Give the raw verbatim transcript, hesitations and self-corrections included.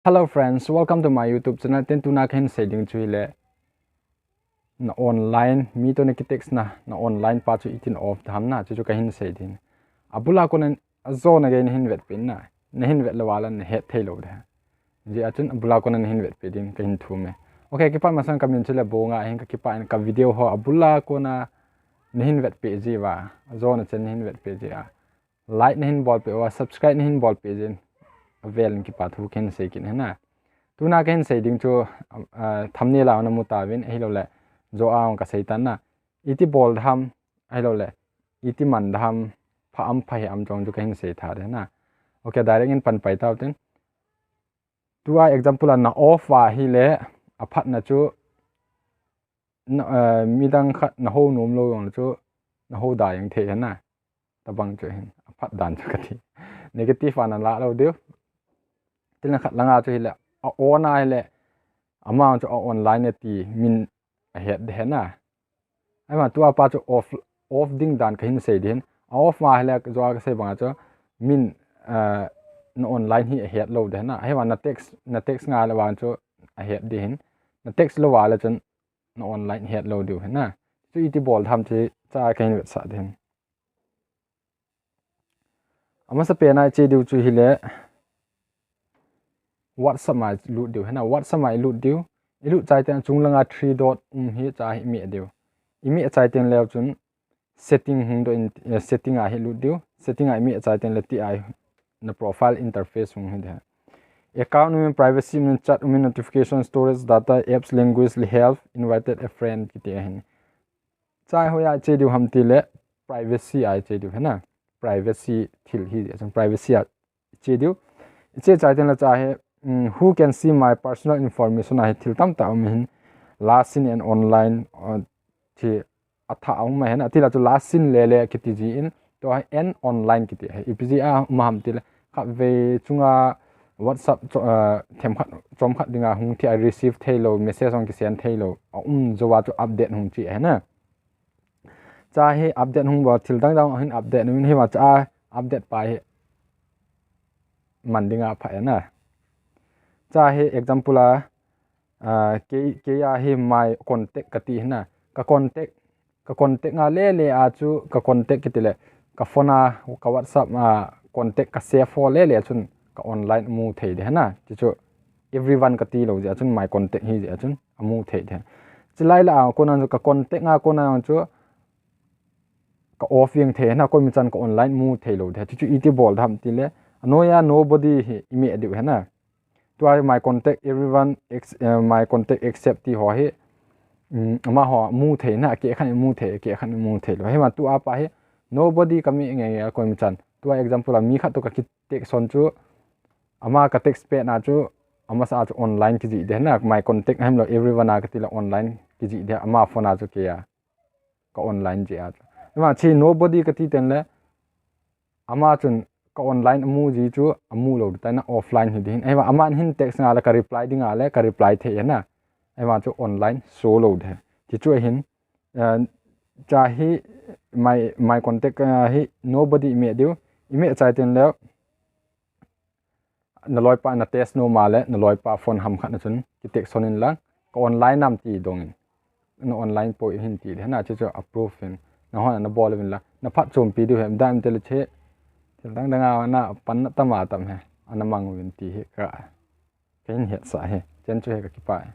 Hello friends, welcome to my YouTube channel. Tin tuna kahin sei ding chu hile, na online, mi toh na ki text na, na online pa chu itin off ding ham na, chu chu kahin sei ding. Abula kona ajona gei nahin vetpeh na, nahin vet lou a le nahet thei lou ding. Hijeh a chun abula kona nahin vetpeh ding kahin thum e. Okay, kipat masang kamin chu le Bonga ahin, kakipah in ka video ho abula kona nahin vetpeh jiuva, ajona chen nahin vetpeh jia, like nahin bolpeh uva, subscribe nahin bolpeh jin, avel in kipa thu kahin sei kit e na. Tuna kahin sei ding chu, ah, thumbnail a namu tauvin, ahilouleh jo a kasei tan na. Iti bol ding ham, ahilouleh iti man ding ham, pha am pha hih am jong chu kahin sei tha ding na. Okay, direct in pan pai tau tin. Tua example a na off a hile, aphatna chu, na, eh, midang khat na hou nom lou jong chu, na hou da jeng thei hi na. Tabang chu hin, aphat dan chu kati. Negative a na la lou diu. Tin, na khat langa chu hile, a on a hile, ama chu a online e ti min ahet ding hi na. Ahivang tua pa chu off, off ding dan kahin sei ding hin. A off a hile, jo a kasei banga chu min, eh, na online hi ahet lou ding hi na. Ahivang na text, na text nga le vang chu ahet ding hin. Na text lou a le chun na online het lou diu hi na. Chu iti bol ding ham chu cha kahin vetsah ding hin. Amasapen a iche diu chu hile, WhatsApp a ilut diu hi na, WhatsApp a ilut diu. Ilut chai teng achung langa three dot um hi cha hi imeh diu. Imeh chai teng leu chun setting hung doh in, eh, setting a hi lut diu. Setting a imeh chai teng le tia hi na profile interface hung hi ding. Account umin, privacy umin, chat umin, notification, storage, data, apps, language, health, invited a friend kiti ahin. Cha hi hoiya iche diu ham tile privacy a iche diu hi na. Privacy thil hi, chun privacy a iche diu. Iche chai teng le cha hi, mm, who can see my personal information a hi thil tamtah um hin, last seen and online, uh, ti athah a um ahin, atile chu last seen le le kiti jin, tua hi and online kiti hi. Ipi jeh a um ham tile, khatvei chunga WhatsApp cho-, uh, themkhat, chomkhat dinga hung thei a receive thei lou, message hung kisend thei lou, a um jou a chu update hung chi ahi na. Cha hi update hung bol, thil dang dang hin update uvin, hiva cha update pa hi man dinga pha ahi na. Cha hi example a, ah, kei, kei a hi my contact kati hi na. Ka contact, ka contact nga le le a chu ka contact kiti le, ka phone a, ka WhatsApp a contact ka save ho le le a chun ka online mu thei ding hi na. Chu chu everyone kati lou jeh a chun my contact hi jeh a chun amu thei ding. Chulai lah a kona chu ka contact nga kona chu ka off jeng thei hi na, koima chan ka online mu thei lou ding. Chu chu iti bol ding ham tile, anoiya nobody hi imeh diu hi na. Tua hi my contact everyone ex-, eh, my contact except ti ho hi, mm, amaho mu thei na, akeh khat in mu thei, akeh khat in mu thei lou. Hiva tua pa hi nobody ka meh nge nge koima chan. Tua example a mi khat toh ka ki text hon chu, ama ka text pet na chu, amasa a chu online kijih ding hi na, my contact ahilou everyone a kati le online kijih ding, ama phone a chu kei a ka online jeh a chu. Hiva chu nobody kati teng le, ama chun ka online amu ji chu amu lou ding, tua hi na offline hi ding hin. Hiva aman hin text nga le ka reply ding a le ka reply thei hi na. Hiva chu online show lou ding. Ti chu ahin, eh, cha hi my, my contact, eh, hi nobody imeh diu. Imeh chai teng le, na loipa na test nom a le, na loipa phone ham khat na chun ki text hon in lang, ka online nam ti dong in. Na online poi hin ti ding hi na, chu chu approve in. Nahon ana bol uvin lang, na phatchompi diu hi, dam tele che, thil dang dang a na pan na tam a tam hi, ana mang uvin ti hi ka, kahin hetsah hi, chen chu hi ka kipah hi.